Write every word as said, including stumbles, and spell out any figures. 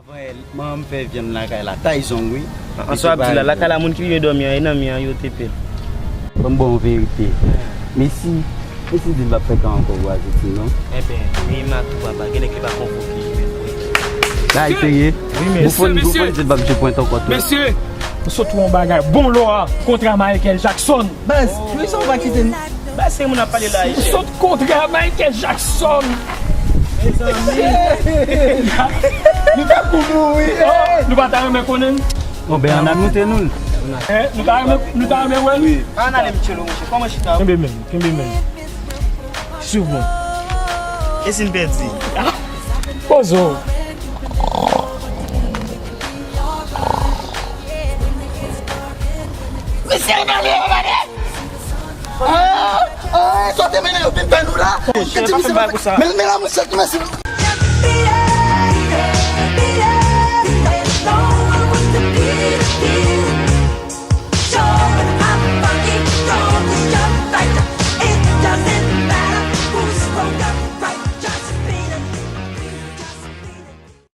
Mwen, mwen, m fè vyann lakay la, tay zong, wi. An, an, sa w ap di la, lakay la, moun ki rive dòmi an, e nan mi an yo te pè. Ban m ba w yon verite. Mesi, Mesi di l p ap fè ka ankò pou Ajantin, non. Enben, e matou papa, gen nèg ki pa konvoke li menm, wi. Bagay serye. Wi, mesye. Bouffon, Bouffon di l p ap jwe pwent ankò tou. Mesye, m sot wè yon bagay. Bon lò a, kontra Michael Jackson. Baz, wi, sa w pa kite n. Ba se moun ap pale la, Ejèn. Sot kontra Michael Jackson. Mezanmi. Nou ta kou mouri. Oh, nou pa ta renmen konnen. Bon, ben, ann al moute nou l. Eh, nou ta renmen, nou ta renmen wè l. Ann ale, Michelo, monchè. Kòman chita? Kenbe men, kenbe men. Suiv mwen. E si n pèdi? Pozo. Mesye, ann ale, ann ale. Ah, ah, sa w te mennen yo vin fè nou la. Mesye, pa fè m bagay konsa. Men, men la, mesye, mesye.